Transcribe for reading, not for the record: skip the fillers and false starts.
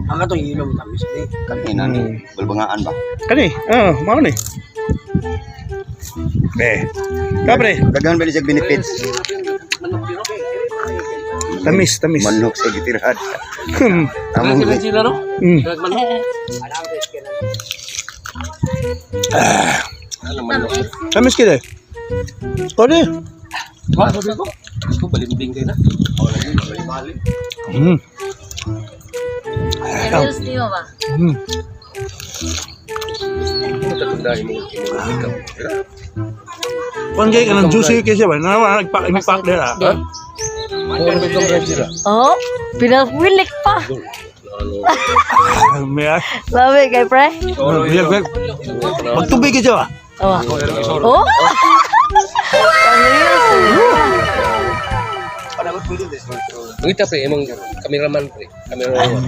Ang katong ilong tamis ni. Kanina ni balbangaan ba? Kani, ah, mao ni. Eh. Kabre, Daghan ba ni siya benefits? Tamis, tamis. Manok sa gitirhan. Among Sila sila no? Manok. Ano manok? Tamis kita. Kani. Wa sabi ko. Gusto balimbing kay na. Reels niyo ba? Matanda mo ikaw. Kung kay kanang juicy kay siya ba? Na nagpak nagpak dira. Di. Ano? Oh, pinawilik pa. Ah, may ah. Labi kay pre. Biyak biyak. Magtubig kay siya ba? Oh. Oh. Pang reels. Ngita pre, imong cameraman pre. Cameraman.